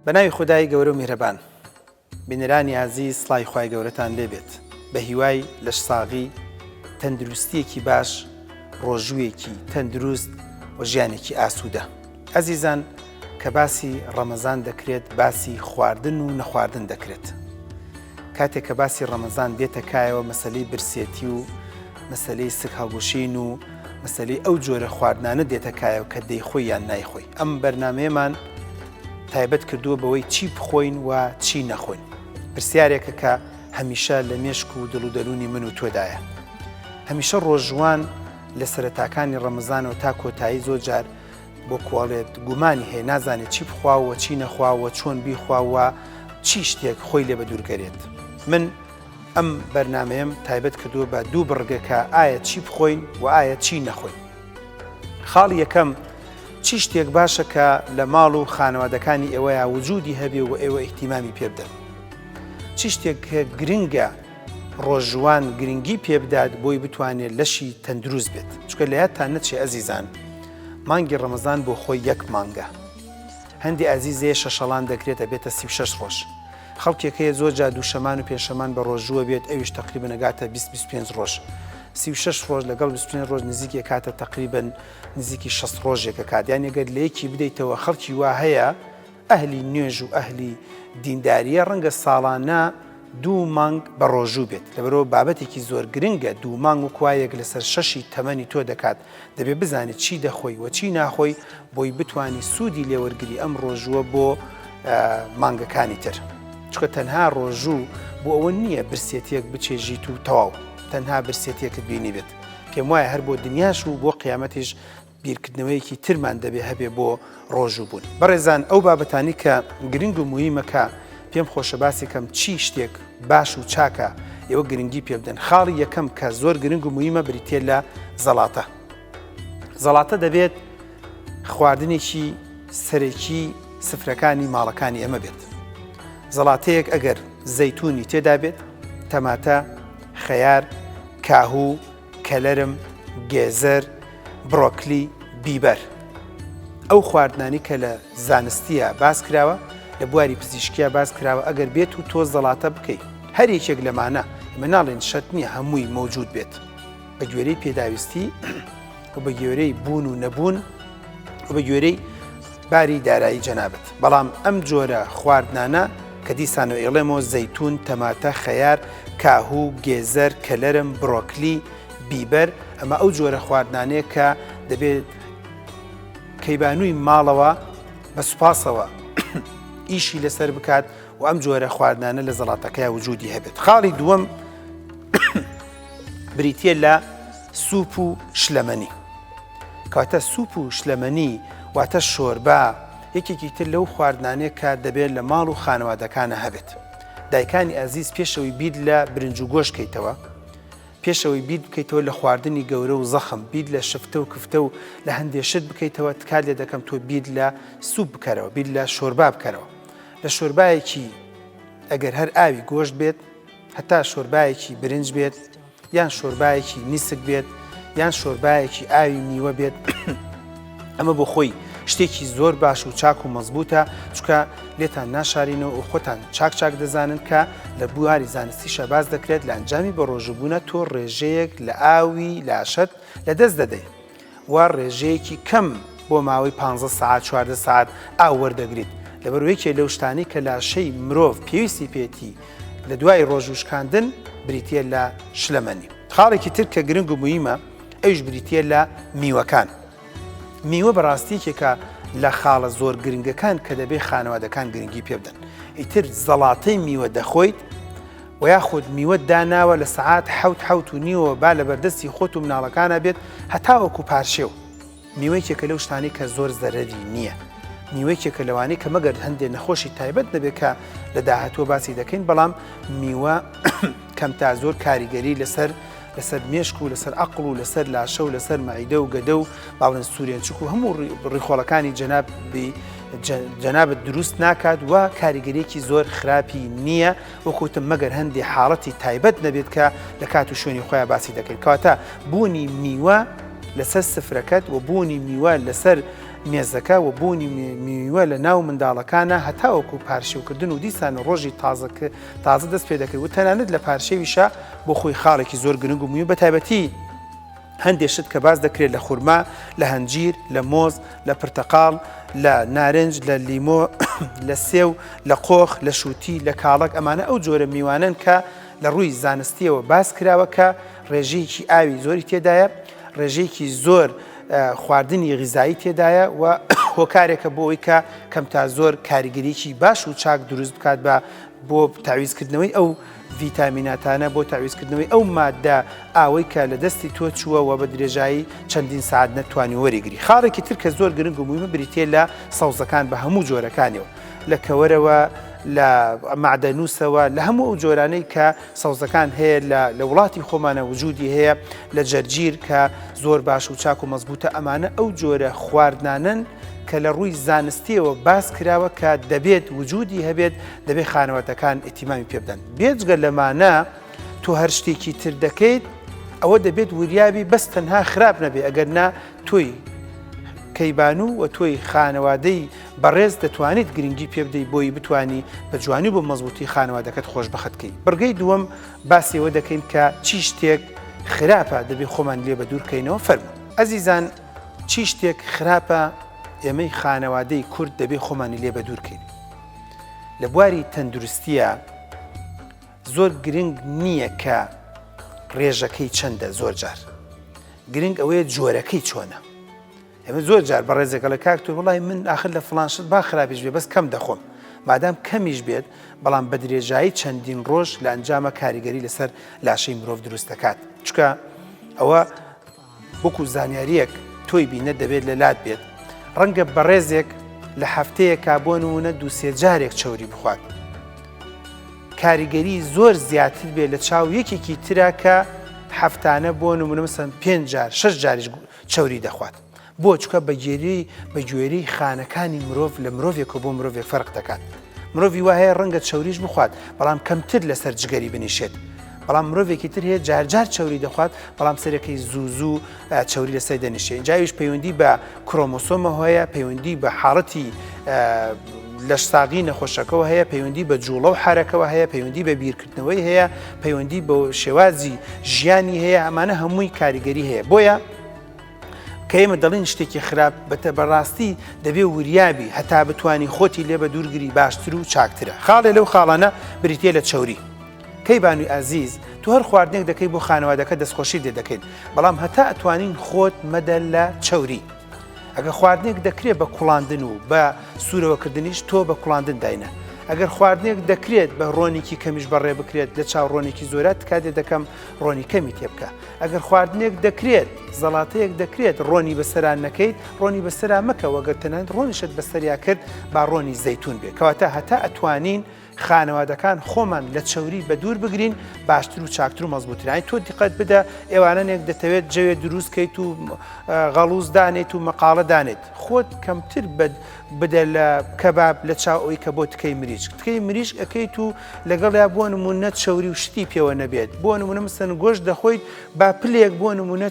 بە ناوی خودای گەورە و میهرەبان. بینەرانی ئازیز سڵاوی خوای گەورەتان لێ بێت. بە هیوای لەشساغی، تەندروستییەکی باش، ڕۆژوویەکی تەندروست و ژیانێکی ئاسوودە. ئەزیزان کە باسی ڕەمەزان دەکرێت باسی خواردن و نەخواردن دەکرێت. کاتێک کە باسی ڕەمەزان دێتە کایەوە مەسەلەی برسێتی و مەسەلەی سک هەڵگوشین و مەسەلەی ئەو جۆرە خواردنانە دێتە کایەوە کە دەیخۆی یان نایخۆی. ئەم بەرنامەیەمان تایبەت کردووە بەوەی چی بخۆین و چی نەخۆین. پرسیارێکە کە هەمیشە لە مێشک و دڵ و دەروونی من و تۆدایە. هەمیشە ڕۆژووان لە سەرەتاکانی ڕەمەزانەوە تا کۆتایی زۆر جار بۆ کۆڵێت گومانی هەیە نازانێت چی بخوا و چی نەخوا و چۆن بیخوا و چی شتێک خۆی لێ بەدوورگەرێت. من ئەم بەرنامەیەم تایبەت کردووە بە دوو بڕگە کە ئایا چی بخۆین و ئایا چی نەخۆین. خاڵی یەکەم، چی شتێک باشە کە لە ماڵ و خانەوادەکانی ئێوەیا وجودی هەبێ و ئێوە ئیهتیمامی پێ بدەن؟ چی شتێک کە گرنگە ڕۆژووان گرنگی پێ بدات بۆی بتوانێت لەشی تەندروست بێت؟ چونکە لە یادتان نەچێ ئەزیزان مانگی ڕەمەزان بۆ خۆی یەک مانگە. هەندێ ئازیز هەیە شەشەڵان دەکرێت ئەبێتە 36 ڕۆژ. خەڵکێک هەیە زۆر جار دووشەمان و پێنجشەمان بە ڕۆژووە بێت ئەویش تەقریبەن ئەگاتە 20 25 ڕۆژ. 36 ڕۆژ لەگەڵ 25 ڕۆژ نزیک ئەکاتە تەقریبەن نزیکی 60 ڕۆژێک ئەکات. یانی گەر لە یەکی بدەیتەوە خەڵکی وا هەیە ئەهلی نوێژ و ئەهلی دینداریە ڕەنگە ساڵانە دوو مانگ بە ڕۆژوو بێت. لەبەرئەوە بابەتێکی زۆر گرنگە دوو مانگ وەک وایەک لەسەر شەشی تەمەنی تۆ دەکات دەبێ بزانیت چی دەخۆی و چی ناخۆی بۆی بتانی سوودی لێوەرگری ئەم ڕۆژووە بۆ مانگەکانی تر. چونکە تەنها ڕۆژوو بۆ ئەوە نییە برسێتیەک بچێژیت و تەواو تەنها برسێتیەکت بینی بێت. پێم وایە هەر بۆ دنیاش و بۆ قیامەتیش بیرکردنەوەیەکی ترمان دەبێ هەبێ بۆ ڕۆژوو بوون. بەڕێزان ئەو بابەتانی کە گرنگ و موهیمە کە پێم خۆشە باسی کەم چی شتێک باش و چاکە ئێوە گرنگی پێ بدەن خاڵی یەکەم کە زۆر گرنگ و موهیمە بریتیە لە زەڵاتە. زەڵاتە دەبێت خواردنێکی سەرەکی سفرەکانی ماڵەکانی ئێمە بێت. زەڵاتەیەک ئەگەر زەیتونی تێدا بێت، تەماتە، خەیار، کاهوو، کەلەرم، گێزەر، بڕۆکلی، بیبەر. ئەو خواردنانەی کە لە زانستییا باس کراوە، لە بواری پزیشکیا باس کراوە ئەگەر بێت و تۆ زەڵاتە بکەی هەر یەکێک لەمانە، ئێمە ناڵێین شەرت نییە هەمووی مەوجود بێت، بە گوێرەی پێداویستی و بە گوێرەی بوون و نەبوون و بە گوێرەی باری دارایی جەنابت. بەڵام ئەم جۆرە خواردنانە کە دیسانەوە ئێڵێمەوە زەیتون، تەماتە، خەیار، کاهوو، گێزەر، کەلەرم، بڕۆکلی، بیبەر، ئەمە ئەو جۆرە خواردنانەیە کە دەبێت کەیبانووی ماڵەوە بە سوپاسەوە ئیشی لەسەر بکات و ئەم جۆرە خواردنانە لە زەڵاتەکەیا وجودی هەبێت. خاڵی دووەم بریتییە لە سوپ و شلەمەنی. کەواتە سوپ و شلەمەنی واتە شۆربا یەکێکی تر لەو خواردنانەیە کە دەبێت لە ماڵ و خانەوادەکانە هەبێت. دایکانی ئازیز پێشەوەی بیر لە برنج و گۆشت کەیتەوە، پێشەوەی بیر بکەیتەوە لە خواردنی گەورە و زەخم، بیر لە شفتە و کفتە و لە هەندێ شت بکەیتەوە، تکات لێ دەکەم تۆ بیر لە سوپ بکەرەوە، بیر لە شۆربا بکەرەوە. لە شۆربایەکی ئەگەر هەر ئاوی گۆشت بێت، هەتا شۆربایەکی برنج بێت، یان شۆربایەکی نیسک بێت یان شۆربایەکی ئاوی میوە بێت ئەمە بۆ خۆی شتێکی زۆر باش و چاک و مەزبوتە چکە لێتان ناشارینەوە و خۆتان چاک چاک دەزانن کە لە بواری زانستی شەباز دەکرێت لە ئەنجامی بە ڕۆژوبوونە تۆ ڕێژەیەک لە ئاوی لاشت لە دەست دەدەیت و ڕێژەیەکی کەم بۆ ماوەی پانزە سەعات 14 سەعات ئاو وەردەگریت لەبەر یەکێ لەو شتانەی کە لاشەی مرۆڤ پێویستی پێێتی لە دوای ڕۆژوو شکاندن بریتییە لە شلەمەنی. خاڵێکی تر کە گرنگ و مویمە ئەویش بریتییە لە میوەکان. میوە بەڕاستی یەکێکە لە خاڵە زۆر گرنگەکان کە دەبێ خانەوادەکان گرنگی پێ بدەن. ئیتر زەڵاتەی میوە دەخۆیت و یاخود میوەت داناوە لە سەعات حەوت حەوت و نیوەوە با لە بەردەستی خۆت و مناڵەکانا بێت هەتاوەکو پارشێو. میوە یەکێکە لەو شتانەی کە زۆر زەرەری نییە. میوە یەکێکە لەوانەی کە مەگەر هەندێ نەخۆشی تایبەت نەبێت کە لە داهاتووە باسی دەکەین، بەڵام میوە کەم تا زۆر کاریگەری لەسەر لەسەر مێشک و لەسەر عەقڵ و لەسەر لاشە و لەسەر مەعیدە و گەدە و باڵێن سوورێنچک و هەموو ڕیخۆڵەکانی جەنابی جەنابت دروست ناکات و کاریگەریەکی زۆر خراپی نییە وەکوتم مەگەر هەندێ حاڵەتی تایبەت نەبێت کە لە کات و شوێنی خۆیان باسی دەکەین کەواتە بوونی میوە لەسەر سفرەکەت و بوونی میوە لەسەر مێزەکە و بوونی میوە لە ناو منداڵەکانە هەتاوەکو پارشێوکردن و دیسان ڕۆژی تازە تازە دەست پێ دەکرد و تەنانەت لە پارشێویشا بۆ خۆی خاڵێکی زۆر گرنگ و موهیم بە تایبەتی هەندێک شت کە باس دەکرێت لە خورما، لە هەنجیر، لە مۆز، لە پرتەقاڵ، لە نارنج، لە لیمۆ، لە سێو، لە قۆخ، لە شووتی، لە کاڵەک ئەمانە ئەو جۆرە میوانەن کە لە ڕووی زانستیەوە باس کراوە کە ڕێژەیەکی ئاوی زۆری تێدایە، ڕێژەیەکی زۆر خواردنی غیزایی تێدایە و هۆکارێکە بۆ ئەوەی کە کەم تا زۆر کاریگەریی باش و چاک دروست بکات بە بۆ تەعویزکردنەوەی ئەو ڤیتامیناتانە بۆ تەعویزکردنەوەی ئەو ماددە ئاوەی کە لە دەستی تۆ چووە و بە درێژایی چەندین سەعات نەتتوانی وەریگری. خاڵێکی تر کە زۆر گرنگ و موهیمە بریتییە لە سەوزەکان بە هەموو جۆرەکانیەوە لە کەوەرەوە لە مەعدەنووسەوە لە هەموو ئەو جۆرانەی کە سەوزەکان هەیە لە لە وڵاتی خۆمانە وجودی هەیە لە جەرجیر کە زۆر باش و چاک و مەزبوتە ئەمانە ئەو جۆرە خواردنانەن کە لە ڕووی زانستیەوە باس کراوە کە دەبێت وجودی هەبێت دەبێت خانەوادەکان ئیتیمامی پێ بدەن بێجگە لەمانە تۆ هەر شتێکی تر دەکەیت ئەوە دەبێت وریابی بەس تەنها خراپ نەبێ ئەگەر نا تۆی کەیبانوو و تۆی خانەوادەی بەڕێز دەتوانیت گرنگی پێ بدەیت بۆی بتانی بە جوانی و بە مەزبوتی خانەوادەکەت خۆشبەخت کەی بڕگەی دووەم باسی ئەوە دەکەین کە چی شتێک خراپە دەبێ خۆمان لێ بە دوور کەینەوە فەرموون ئەزیزان چی شتێک خراپە ئێمەی خانەوادەی کورد دەبێ خۆمانی لێ بە دوور کەین لە بواری تەندروستیە زۆر گرنگ نییە کە ڕێژەکەی چەندە زۆر جار گرنگ ئەوەیە جۆرەکەی چۆنە ئێمە زۆر جار بەڕێزێک ئەڵێ کاک تۆ وڵی من ئاخر لە فڵان شت با خراپیش بێ بەس کەم دەخۆم مادام کەمیش بێت بەڵام بە درێژایی چەندین ڕۆژ لە ئەنجامە کاریگەری لەسەر لاشەی مرۆڤ دروست دەکات چکە ئەوە وەکو زانیاریەک تۆی بینە دەبێت لە لات بێت ڕەنگە بەڕێزێک لە هەفتەیەکا بۆ نمونە دووسێ جارێک چەوری بخوات کاریگەری زۆر زیاتر بێت لە چاو یەکێکی ترا کە هەفتانە بۆ نمونە مەسەن پێنج جار شەش جاریش چەوری دەخوات بۆ چکە بە گێری بە گوێرەی خانەکانی مرۆڤ لە مرۆڤێکەوە بۆ مرۆڤێک فەرق دەکات مرۆڤی وا هەیە ڕەنگە چەوریش بخوات بەڵام کەمتر لەسەر جگەری بنیشێت بەڵام مرۆڤێکی تر هەیە جارجار چەوری دەخوات بەڵام سەرەکەی زوو زوو چەوری لەسەر دەنیشێ جاویش پەیوەندی بە کرۆمۆسۆمەوە هەیە پەیوەندی بە حاڵەتی لەشساغی نەخۆشەکەەوە هەیە پەیوەندی بە جوڵە و حرەکەوە هەیە پەیوەندی بە بیرکردنەوەی هەیە پەیوەندی بە شێوازی ژیانی هەیە ئەمانە هەمووی کاریگەری هەیە بۆیە کە ئێمە دەڵێن شتێکی خراپ بەتە بەڕاستی دەبێ وریابی هەتا بتانی خۆتی لێ بە دوورگری باشتر و چاکترە خاڵێ لەو خاڵانە بریتە لە چەوری کەی بانوی ئازیز تۆ هەر خواردنێک دەکەی بۆ خانەوادەکە دەستخۆشی لێ دەکەین بەڵام هەتا ئەتوانین خۆت مەدە لە چەوری ئەگەر خواردنێک دەکرێت بە کوڵاندن و بە سوورەوەکردنیش تۆ بە کوڵاندن داینە ئەگەر خواردنێک دەکرێت بە ڕۆنێکی کەمیش بەڕێ بکرێت لە چاو ڕۆنێکی زۆرە تکا لێ دەکەم ڕۆنی کەمی تێبکە ئەگەر خواردنێک دەکرێت زەڵاتەیەک دەکرێت ڕۆنی بەسەران نەکەیت ڕۆنی بەسەرا مەکە وەگەر تەنانەت ڕۆنیشت بەسەریا کرد با ڕۆنی زەیتون بێ کەواتە هەتا ئەتوانین خانەوادەکان خۆمان لە چەوری بەدوور بگرین باشتر و چاکتر و مەزبووترە یانی تۆ دیقەت بدە ئێوارانێک دەتەوێت جەوێ دروست کەیت و غەڵوز دانێت و مەقاڵە دانێت خۆت کەمتر بدە لە کەباب لە چاو ئەوی کە بۆ تکەی مریشک تکەی مریشک ئەەکەیت و لەگەڵیا بۆ نمونە چەوری و شتی پێوە نەبێت بۆ نمونە مەسەن گۆشت دەخۆیت با پلێک بۆ نمونە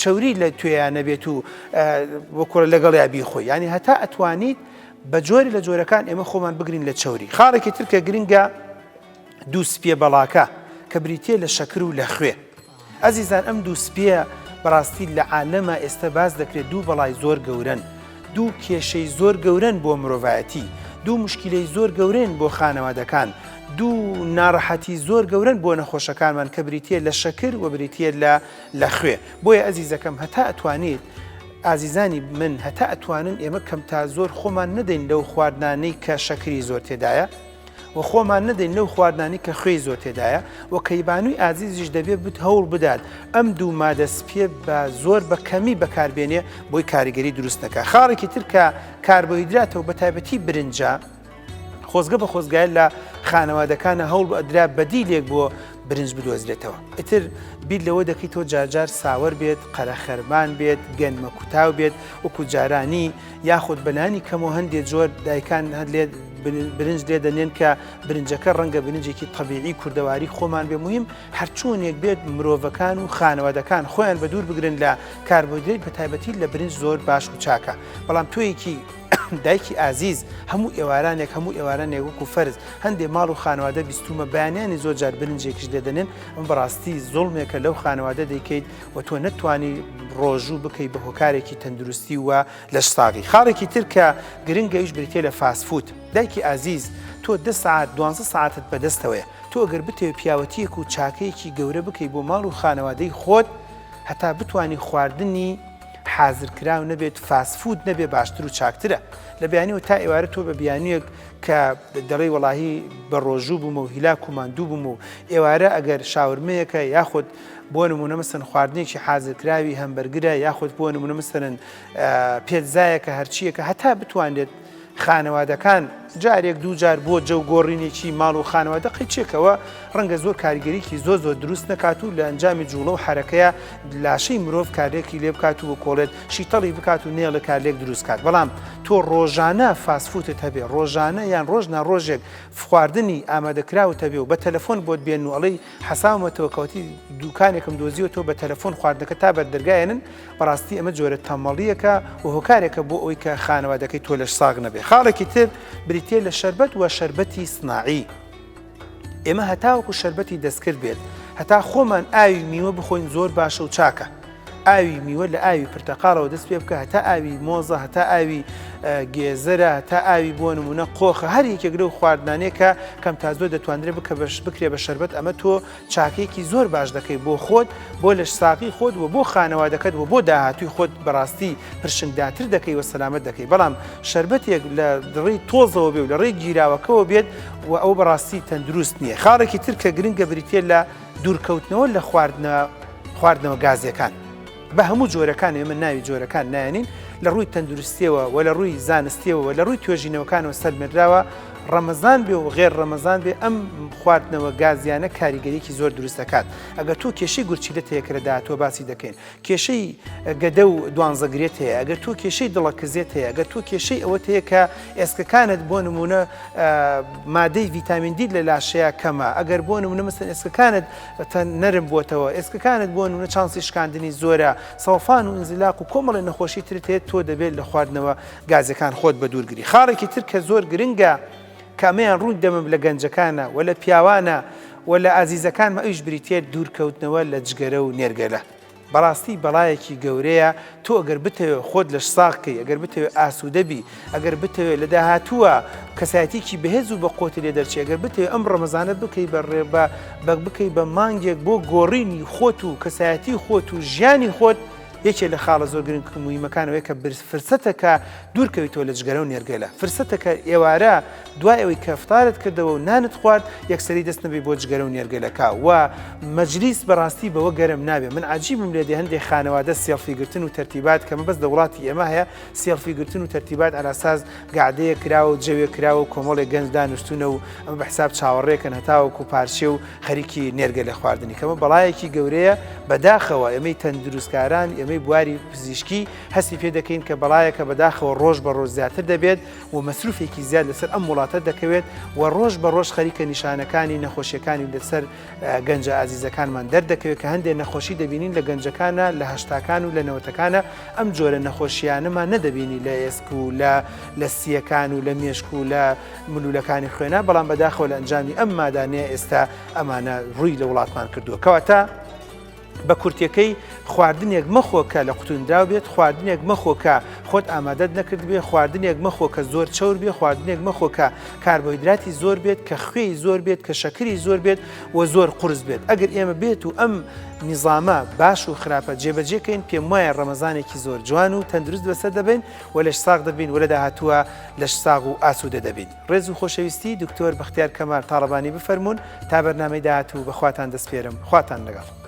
چەوری لە توێیان نەبێت و وەکوڕە لەگەڵیا بیخۆی ینی هەتا ئەتوانیت بە جۆری لە جۆرەکان ئێمە خۆمان بگرین لە چەوری. خاڵێکی تر کە گرنگە دوو سپیە بەڵاکە کە بریتیە لە شەکر و لە خوێ. ئەزیزان ئەم دوو سپیە بەڕاستی لە عالەما ئێستە باس دەکرێت دوو بەڵای زۆر گەورەن. دوو کێشەی زۆر گەورەن بۆ مرۆڤایەتی. دوو موشکیلەی زۆر گەورەن بۆ خانەوادەکان. دوو ناڕەحەتی زۆر گەورەن بۆ نەخۆشەکانمان کە بریتیە لە شەکر و بریتیە لە لە خوێ. بۆیە ئەزیزەکەم هەتا ئەتوانیت ئازیزانی من هەتا ئەتوانن ئێمە کەم تا زۆر خۆمان نەدەین لەو خواردنانەی کە شەکری زۆر تێدایە و خۆمان نەدەین لەو خواردنانی کە خوێی زۆر تێدایە و کەیبانوی ئازیزیش دەبێ بت هەوڵ بدات ئەم دوو مادە سپیە بە زۆر بە کەمی بەکاربێنێ بۆی کاریگەری دروست نەکا خاڵێکی تر کە کاربۆهیدراتەوە بە تایبەتی برنجە خۆزگە بە خۆزگایە لە خانەوادەکانە هەوڵ ئەدرا بەدیلێک بۆ برنج بدۆزرێتەوە. ئیتر بیر لەوە دەکەیتەوە جارجار ساوەر بێت، قەرەخەرمان بێت، گەنمە کوتاو بێت وەکو جارانی، یاخود بەلانی کەمەوە هەندێ جۆر دایکان لێ برنج لێ دەنێن کە برنجەکە ڕەنگە برنجێکی تەبیعی کوردەواری خۆمان بێ مهم هەرچۆنێک بێت مرۆڤەکان و خانەوادەکان خۆیان بە دوور بگرن لە کاربۆهیدرێت بە تایبەتی لە برنج زۆر باش و چاکە بەڵام تۆیەکی دایکی ئازیز هەموو ئێوارانێک هەموو ئێوارانێک وەکو فەرز هەندێ ماڵ و خانەوادە بیستومە بەیانیانی زۆر جار برنجێکیش لێدەنێن ئەم بەڕاستی زوڵمێکە لەو خانەوادە دەیکەیت و تۆ نەتوانی ڕۆژوو بکەی بە هۆکارێکی تەندروستی و لەش ساغی خاڵێکی تر کە گرنگە ئیش بریتە لە fast food دایکی ئازیز تۆ دە سعات دوانزە سعاتت بەدەستەوەیە تۆ ئەگەر بتەوێ پیاوەتیەک و چاکەیەکی گەورە بکەی بۆ ماڵ و خانەوادەی خۆت هەتا بتانی خواردنی حازرکراو نەبێت fast food نەبێ باشتر و چاکترە لە بەیانیەوە تا ئێوارە تۆ بە بیانویەک کە دەڵێی وەڵاهی بە ڕۆژوو بوومە و هیلاک و ماندوو بووم و ئێوارە ئەگەر شاورمەیەکە یاخود بۆ نمونە مەسەن خواردنێکی حازرکراوی هەمبەرگرە یاخود بۆ نمونە مەسەرەن پێتزایەکە هەرچیەکە هەتا بتوانرێت خانەوادەکان جارێک دوو جار بۆ جەو گۆڕینێکی ماڵ و خانەوادە قەیچێکەوە ڕەنگە زۆر کاریگەریکی زۆر زۆر دروست نەکات و لە ئەنجامی جوڵە و حەرەکەیە لاشەی مرۆڤ کارلێکی لێ بکات و بکۆڵێت شیتەڵی بکات و نێڵێ کارلێک دروست کات بەڵام تۆ ڕۆژانە fast food ت هەبێ ڕۆژانە یان ڕۆژ نا ڕۆژێک خواردنی ئامادەکراوت هەبێ و بە تەلەفۆن بۆت بێن و ئەڵێی حەساومەتەوە کەوتی دوکانێکم دۆزیوەتەوە بە تەلەفۆن خواردنەکە تا بەردەرگایەنن بەڕاستی ئەمە جۆرە تەمەڵیەکە و هۆکارێکە بۆ ئەوی کە خانەوادەکەی تۆ لەش ساغ نەبێ خاڵێکی تر بریتە لە شەربەت وە شەربەتی سناعی ئێمە هەتاوەکو شەربەتی دەستکرد بێت هەتا خۆمان ئاوی میوە بخۆین زۆر باشە و چاکە ئاوی میوە لە ئاوی پرتەقاڵەوە دەست پێ بکە هەتا ئاوی مۆزە هەتا ئاوی گێزەرە هەتا ئاوی بۆ نمونە قۆخە هەر یەکێک لەو خواردنانەیە کە کەم تا زۆر دەتوانرێت بکە بەش بکرێ بە شەربەت ئەمە تۆ چاکەیەکی زۆر باش دەکەی بۆ خۆت بۆ لەش ساغی خۆت و بۆ خانەوادەکەت و بۆ داهاتووی خۆت بەڕاستی پرشنگداتر دەکەی و سەلامەت دەکەی بەڵام شەربەتێک لە ڕێی تۆزەوە بێ و لە ڕێی گیراوەکەوە بێت و ئەو بەڕاستی تەندروست نییە خاڵێکی تر کە گرنگە بریتە لە دوورکەوتنەوە لە خواردنە خواردنەوە گازیەکان بە هەموو جۆرەکان ئێمە ناوی جۆرەکان نایەنین لە ڕووی تەندروستیەوە و لە ڕووی زانستیەوە و لە ڕووی توێژینەوەکانەوە سەلمێنراوە ڕەمەزان بێ و غێر ڕەمەزان بێ ئەم خواردنەوە گازیانە کاریگەریکی زۆر دروست دەکات ئەگەر تۆ کێشەی گورچیلەت هەیە کە لە داهاتووە باسی دەکەین کێشەی گەدە و دوانزەگرێت هەیە ئەگەر تۆ کێشەی دڵەکزێت هەیە ئەگەر تۆ کێشەی ئەوەت هەیە کە ئێسکەکانت بۆ نمونە مادەی ڤیتامین دی لە لاشەیە کەمە ئەگەر بۆ نمونە مەسەن ئێسکەکانت نەرم بووەتەوە ئێسکەکانت بۆ نمونە چانسی شکاندنی زۆرە سەوفان و ئینزلاق و کۆمەڵی نەخۆشی ترت هەیە تۆ دەبێت لە خواردنەوە گازەکان خۆت بە دوورگری خاڵێکی تر کە زۆر گرنگە کە ئەمەیان ڕوون دەمم لە گەنجەکانە و لە پیاوانە و لە ئازیزەکانمە ئەویش بریتیە دوورکەوتنەوە لە جگەرە و نێرگەلە. بەڕاستی بەڵایەکی گەورەیە تۆ ئەگەر بتەوێ خۆت لەش ساغ کەی ئەگەر بتەوێ ئاسوودە بی ئەگەر بتەوێ لە داهاتووە کەسایەتیکی بەهێز و بە قوتی لێ دەرچی ئەگەر بتەوێ ئەم ڕەمەزانە بکەی بە ڕێ بە بە بکەی بە مانگێک بۆ گۆڕینی خۆت و کەسایەتی خۆت و ژیانی خۆت یەکێ لە خاڵە زۆر گرنگ و موهیمەکان ئەوەیە کە فرسەتەکە دوورکەویتەوە لە جگەرە و نێرگەلە فرسەتەکە ئێوارە دوای ئەوەی کە فتارت کردەوە و نانت خوارد یەکسەری دەست نەبی بۆ جگەرە و نێرگەلەکە و مەجلیس بەڕاستی بەوە گەرم نابێ من عجیبم لێ دێ هەندێک خانەوادە سێڵفی گرتن و تەرتیبات کە مەبەست لە وڵاتی ئێمە هەیە سێڵفی گرتن و تەرتیبات ئەلاساس گەعدەیەک کراوە و جەوێک کراوە و کۆمەڵێک گەنج دانیشتوونە و ئەمە بە حساب چاوەڕێکن هەتاوەکو پارچێ و خەریکی نێرگەلە خواردنی کەمە بەڵایەکی گەورەیە بەداخەوە ئێمەی تەندروستکاران ئێمەی بواری پزیشکی هەستی پێ دەکەین کە بەڵایەکە بەداخەوە ڕۆژ بە ڕۆژ زیاتر دەبێت و مەسروفێکی زیاد لەسەر ئەم وڵاتە دەکەوێت و ڕۆژ بە ڕۆژ خەریکە نیشانەکانی نەخۆشیەکانی لەسەر گەنجە ئازیزەکانمان دەردەکەوێت کە هەندێک نەخۆشی دەبینین لە گەنجەکانە لە هەشتاکان و لە نەوەتەکانە ئەم جۆرە نەخۆشیانەمان نەدەبینی لە ئێسک و لە لە سیەکان و لە مێشک و لە ملولەکانی خوێنە بەڵام بەداخەوە لە ئەنجامی ئەم مادانەیە ئێستا ئەمانە ڕووی لە وڵاتمان کردووە کەواتە بە کورتیەکەی خواردنێک مەخۆ کە لە قوتوندراو بێت، خواردنێک مەخۆ کە خۆت ئامادەت نەکردبێ، خواردنێک مەخۆ کە زۆر چەور بێ، خواردنێک مەخۆ کە کاربۆهیدراتی زۆر بێت، کە خوێی زۆر بێت، کە شەکری زۆر بێت و زۆر قورس بێت. ئەگەر ئێمە بێت و ئەم نیزامە باش و خراپە جێبەجێ کەین پێموایە ڕەمەزانێکی زۆر جوان و تەندروست بەسەر دەبەین و لەش ساغ دەبین و لە داهاتووە لەش ساغ و ئاسوودە دەبین. ڕێز و خۆشەویستی دکتۆر بەختیار کەمال تاڵەبانی بفەرموون تا بەرنامەی داهاتوو بە خواتان دەسپێرم خواتان لەگەڵ.